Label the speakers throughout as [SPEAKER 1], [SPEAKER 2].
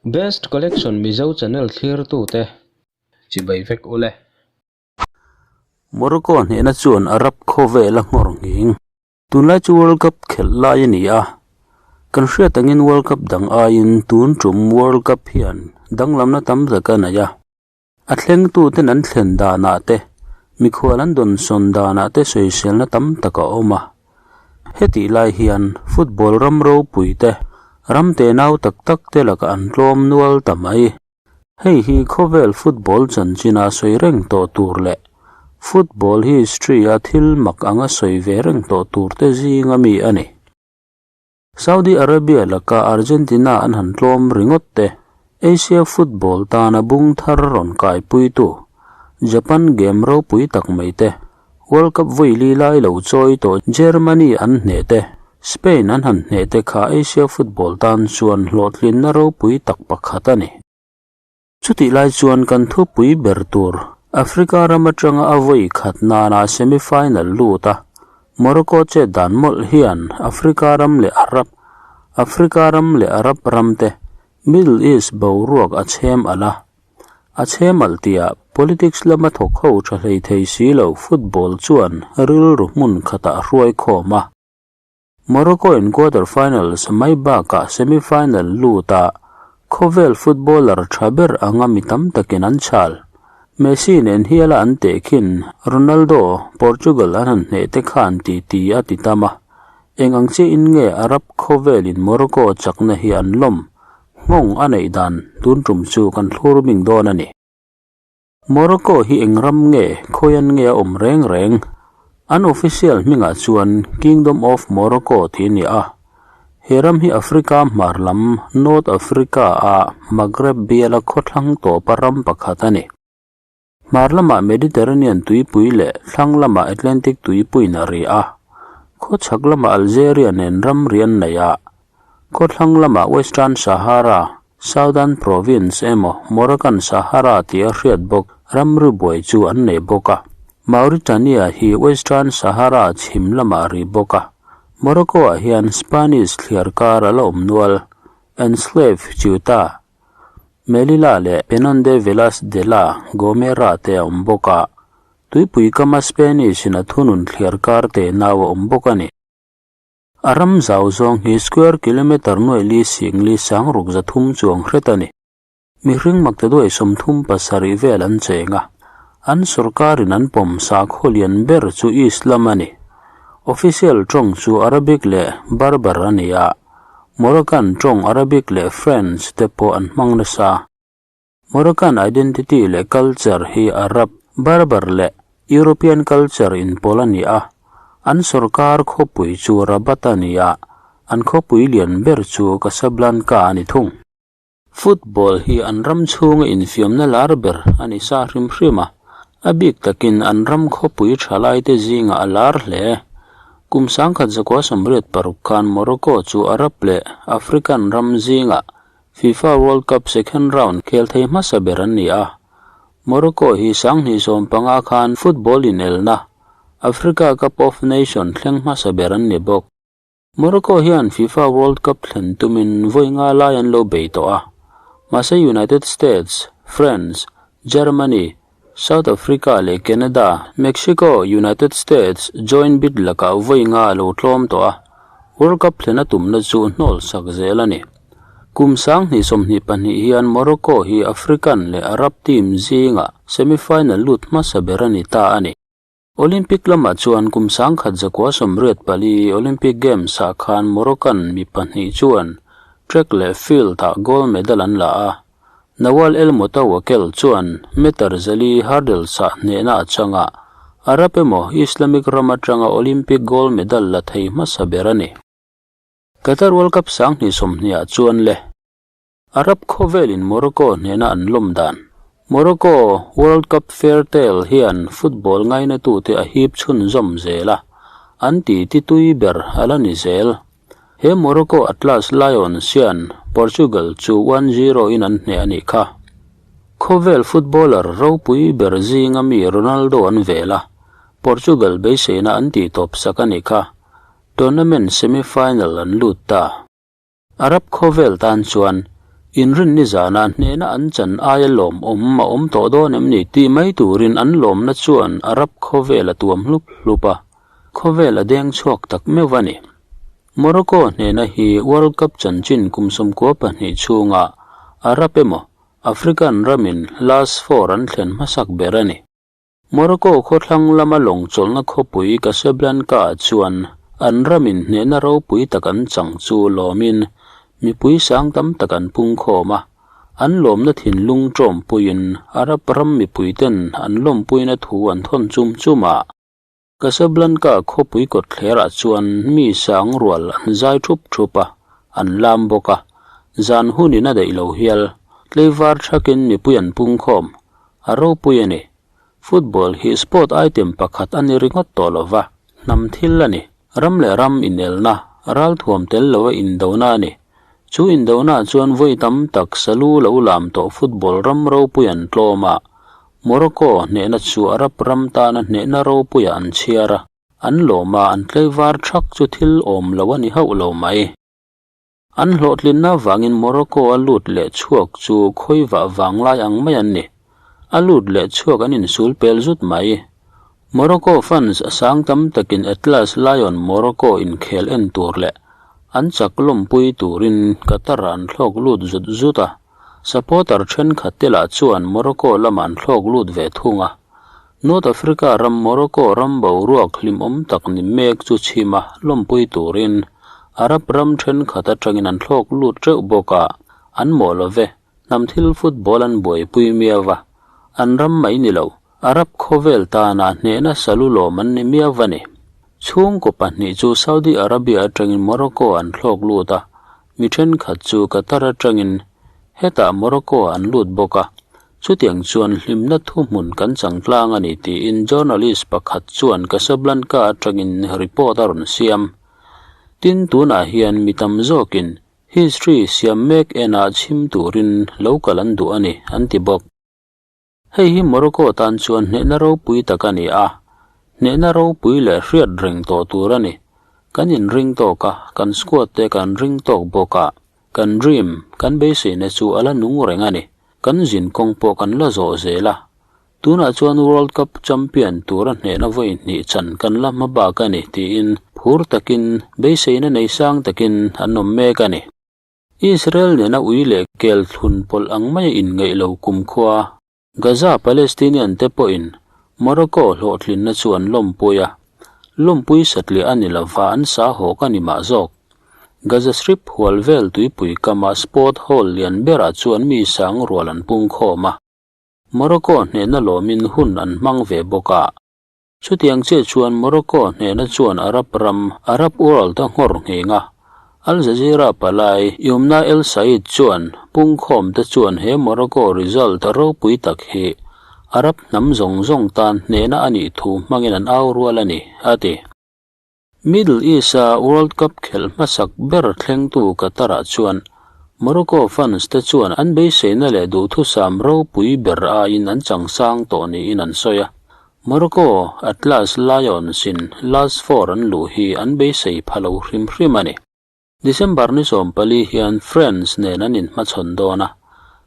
[SPEAKER 1] Best Collection Mizo channel thlirtute chibai vek ule.
[SPEAKER 2] Morocco hnehna chuan Arab khawvel a nghawr nghing. Tunlai chu World Cup khelh lai a ni a, kan hriat angin World Cup dang aiin tun tum World Cup hian danglamna tam tak a nei a. A thlengtuten an thlen danah te, mikhual an dawnsawn danah te sawiselna tam tak a awm a. Hetih lai hian football ram ropui te, ram tenau tak tak te lakah an tlawm nual ta mai. Hei hi khawvel football chanchina sawi reng tawh tur leh football history-a thil mak anga sawi ve reng tawh tur te zinga mi a ni. Saudi Arabia laka Argentina an han tlawm ringawt te, Asia football tana bung thar rawn kaipuitu Japan game ropui tak mai te, World Cup vawi li lai lo chawi tawh Germany an hneh te, Spain an han hneh te kha Asia football tan chuan hlawhtlinna ropui tak pakhat a ni. Chutih lai chuan kan thupui ber tur Africa ram atanga a vawi khat nana semi-final lut a, Morocco chet dan mawlh hian Africa ram leh Arab Africa ram leh Arab ram te Middle East boruak a chhem alh a. A chhem alh tihah politics lama thawk ho tha hlei thei si lo football chuan rilru hmun khatah a hruai khawm a. Morocco in quarter finals mai bakah semi final lut a, khawvel footballer tha ber anga mi tam takin an chhal. Messi nen hiala an tehkhin Ronaldo, Portugal an han hneh te khan ti ti a ti tam a. Eng ang chiahin nge Arab khawvelin Morocco chakna hi an lawm nghawng a neih dan tun tum chu kan thlur bing dawn a ni. Morocco hi eng ram nge, khawian nge a awm reng reng? An official hmingah chuan Kingdom of Morocco tih a ni a. He ram hi Africa hmar lam, North Africa a Maghreb biala khawthlang tawpa ram pakhat a ni. Hmar lamah Mediterranean tuipui leh thlang lamah Atlantic tuipuiin a ri a. Khawchhak lamah Algeria nen ramri an nei a. Khawthlang lamah Western Sahara, Southern Province emaw Moroccan Sahara tih a hriat bawk ramri buai chu an nei bawk a. Mauritania hi Western Sahara chhim lamah a ri bawk a. Morocco-ah hian Spanish thliar kar a la awm nual, Enslaved Ceuta, Melilla leh Penon de Velas de la Gomera te a awm bawk a. Tuipui kama Spanish-in a thunun thliar kar teh nau a awm bawk a ni. A ram zau zawng hi square kilometre nuaih li sing li sang ruk 300 chuang hret a ni. Mihring maktaduai 37 vel an cheng a, an sorkarin an pawm sakhaw lian ber chu Islam a ni. Official tawng chu Arabic leh Berber a ni a, Moroccan tawng Arabic leh French te pawh an hmang nasa. Moroccan identity leh culture hi Arab, Berber leh European culture inpawlh a ni a, an sorkar khawpui chu Rabat a ni a, an khawpui lian ber chu Casablanca a ni thung. Football hi an ram chhunga infiamna lar ber a ni sa hrim hrim a, a bik takin an ram khawpui thalaite zingah a lar hle. Kum 1986 khan Morocco chu Arab leh African ram zingah FIFA World Cup second round khel thei hmasa ber an ni a, Morocco hi 2015 khan football inelna Africa Cup of Nation thleng hmasa ber an ni bawk. Morocco hian FIFA World Cup thlen tumin vawi nga lai an lo bei tawh a, mahse United States, France, Germany, South Africa leh Canada, Mexico, United States joint bid lakah vawi nga a lo tlawm tawh a, World Cup thlen a tumna chu hnawl sak zel a ni. Kum 2022 hian Morocco hi African leh Arab team zingah semi-final lut hmasa ber a ni ta a ni. Olympic lamah chuan kum 1984 Olympic Games-ah khan Moroccan mi pahnih chuan track leh field-ah gold medal an la a, Nawal El Moutawakel chuan meter 400 hurdles-ah hnehna a chang a, Arab emaw Islamic ram atanga Olympic gold medal la thei hmasa ber a ni. Qatar World Cup 2020-ah chuan le Arab khawvelin Morocco hnehna an lawm dan. Morocco World Cup fair tale hian football ngainatute a hip chhunzawm zel a, an ti titui ber a la ni zel. He Morocco Atlas Lions hian Portugal chu one zero in an hneh a nih kha. Khawvel footballer ropui ber zinga mi Ronaldo an vel a, Portugal beiseina an tih tawp sak a nih kha. Tournament semi-final an lut ta. Arab khawvel tan chuan Inrinni zana hnehna an chan aia lawmawm a awm tawh dawn em ni tih mai turin an lawmna chuan Arab khawvel a tuam hlup hlup a, khawvel a deng chhuak tak meuh a ni. Morocco hnehna hi World Cup chanchin kum 12 chhunga Arab emaw African ramin last four an thlen hmasak ber a ni. Morocco khawthlang lama lawng chawlhna khawpui Casablanca-ah chuan an ramin hnehna ropui tak an chang chu lawmin mipui sang tam tak an pungkhawm a, an lawmna thinlung ṭawmpuiin Arab ram mipuiten an lawmpuina thu an thawn chum chum a. Casablanca khawpui kawtthlerah chuan mi sang rual an zai ṭhup ṭhup a, an lam bawk a, zan hunin a daih lo hial, tleivar ṭhakin mipui an pungkhawm a ropui a ni. Football hi sport item pakhat a ni ringawt tawh lo va, hnam thil a ni. Ram leh ram inelna, ralthuam tel loa indona a ni. Chu indonaah chuan vawi tam tak salu lo lam tawh football ram ropui an tlawm a, Morocco hnehna chu Arab ram tana hnehna ropuiah an chhiar a, an lawm a, an tleivar thak chu thil awm lo a ni hauh lo mai. An hlawhtlinna vangin Morocco a lut leh chhuak chu khawivah vanglai ang mai an ni. A lut leh chhuak an insul pel zut mai. Morocco fans a sang tam takin Atlas Lion Morocco inkhel en tur leh an chak lawmpui turin Qatar ah an thlawk lut zut zut a. Supporter thenkhat te lah chuan Morocco lamah an thlawk lut ve thung a. North Africa ram Morocco ram boruak hlimawm tak ni mek chu chhim a lawmpui turin Arab ram thenkhat atangin an thlawk lut teuh bawk a, an mawh lo ve, hnam thil football an buaipui miau va, an ram mai ni lo, Arab khawvel tana hnehna salu lawm an ni miau va ni. Chhungkaw pahnih chu Saudi Arabia atangin Morocco an thlawk lut a, mi thenkhat chu Qatar atangin hetah Morocco an lut bawk a, Chutiang chuan hlimna thuhmun kan chang tlang a ni tiin journalist pakhat chuan Casablanca atangin report a rawn siam. Tin, tunah hian mi tam zawkin history siam mek enah chhim turin lo kal an duh a ni, an ti bawk. Hei hi Morocco tan chuan hnehna ropui tak a ni a, hnehna ropui leh hriat reng tawh tur a ni. Kan inring tawk a, kan squad te kan ring tawk bawk a. Kan dream, kan beiseina chu a la nung reng a ni. Kan zin kawng pawh kan la zawh zel a. Tunah chuan World Cup champion tura hnehna vawi hnih chan kan la hma bak a ni tiin phur takin, beiseina nei sang takin an awm mek a ni. Israel nena ui leh kel thlun pawlh ang maia inngeih lo kumkhua Gaza Palestinian te pawhin Morocco hlawhtlinna chu an lawmpui a, lawmpui satliah a ni lova an sa hawk a ni mah zawk. Gaza Strip hual vel tuipui kama sport hall lian berah chuan mi sang rual an pungkhawm a, Morocco hnehna lawmin hun an hmang ve bawk a. Chutiang chiah chuan Morocco hnehna chuan Arab ram, Arab world, a nghawr ngheng a. Al Jazeera palai Youmna El Said chuan pungkhawm te chuan he Morocco result ropui tak hi Arab hnam zawng zawng tan hnehna a nih thu hmangin an au rual a ni, a ti. Middle East-a World Cup khelh hmasak ber thlengtu Qatar-ah chuan Morocco fans te chuan an beiseina leh duhthusam ropui ber aiin an changsang tawh niin an sawi a. Morocco Atlas Lions-in last four an luh hi an beisei pha lo hrim hrim a ni. December ni 14 hian France nen an inhmachhawn dawn a,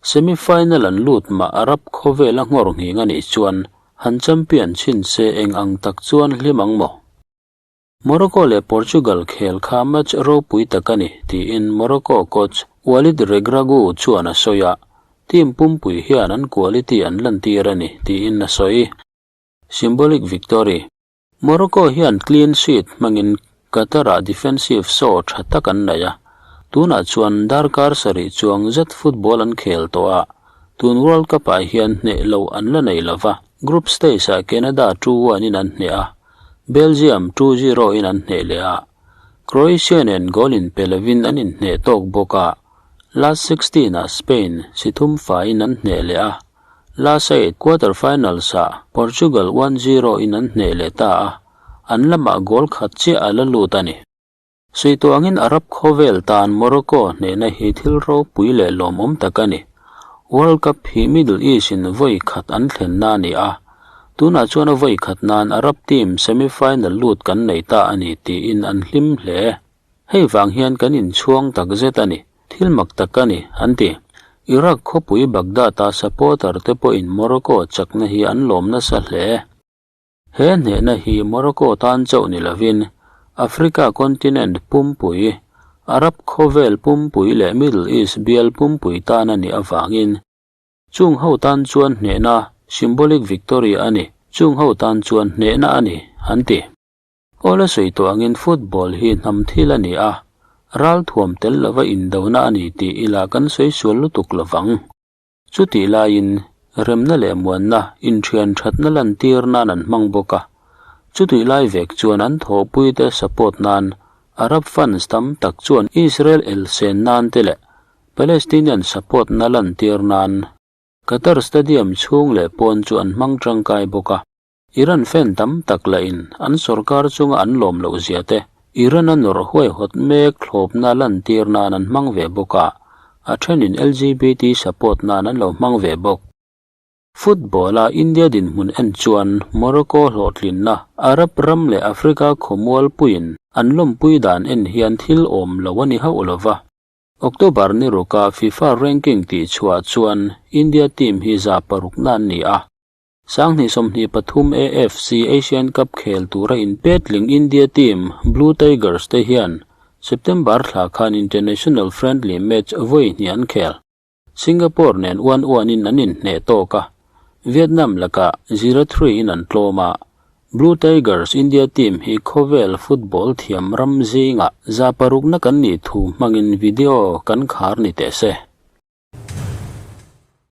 [SPEAKER 2] semi-final an lut mah Arab khawvela nghawr nghing a nih chuan han champion chhin se eng ang tak chuan hlim ang maw? Morocco leh Portugal khel kha match ropui tak a ni, tiin Morocco coach Walid Regragui chuan a sawi a, team pumpui hian an quality an lantir a ni, tiin a sawi. Symbolic victory. Morocco hian clean sheet hmangin Qatar-ah defensive show tha tak an nei a, tunah chuan darkar sarih chuang zet football an khel tawh a, tun World Cup-ah hian hneh loh an la nei lo va, group stage-ah Canada 2-1 in an hneh a, Belgium 2-0 in an hneh leh a, Croatia nen goal in pe lovin an inhneh tawk bawk a, last 16 ah Spain si thum faiin an hneh leh a, last eight quarter finals ah Portugal 1-0 in an hneh leh ta a, an lamah goal khat chiah a la lut a ni. Suituangin Arab khawvel tan Morocco hnehna hi thil ropui leh lawmawm tak a ni. World Cup hi Middle East in vawi khat an thlenna a ni a, tunah chuan a vawi khat nan Arab team semi-final lut kan nei ta a ni tiin an hlim hle. Hei vang hian kan inchhuang tak zet a ni, thil mak tak a ni, an ti. Iraq khawpui Baghdad-a supporter te pawhin Morocco chakna hi an lawm nasa hle. He hnehna hi Morocco tan chauh ni lovin Africa continent pumpui, Arab khawvel pumpui leh Middle East bial pumpui tan a nih avangin Chung ho tan chuan hnehna, symbolic victory, a ni, chung ho tan chuan hnehna a ni, an ti. Awl a sawi tawh angin football hi hnam thil a ni a, ral thuam tel lova indona a ni tih ila kan sawi sual lutuk lovang. Chutih laiin remna leh muanna inthian thatna lantir nan an hmang bawk a, chutih lai vek chuan an thawhpuite support nan Arab fans tam tak chuan Israel elsen nan te leh Palestinian support na lantir nan Qatar Stadium chhung leh pawn chu an hmang tangkai bawk a, Iran fan tam tak lahin an sorkar chunga an lawm loh zia te Iran a nawrh huaihawt mek thlawpna lantir nan an hmang ve bawk a, a thenin LGBT support nan an lo hmang ve bawk. Football-a India dinhmun en chuan Morocco hlawhtlinna Arab ram leh Africa khawmualpuiin an lawmpui dan en hian thil awm lo a ni hauh lo va. October ni ruka FIFA ranking tih chhuah chuan India team hi 600 na an ni a. 2023 AFC Asian Cup khel tura inpetling India team Blue Tigers te hian September thla khan international friendly match vawi hnih an khel. Singapore nen uan uanin an inhneh tawk a, Vietnam lakah 0-3 in an tlawm a, Blue Tigers India team hi khawvel football thiam ram zingah 600 na kan nih thu hmangin video kan khar ni teh se.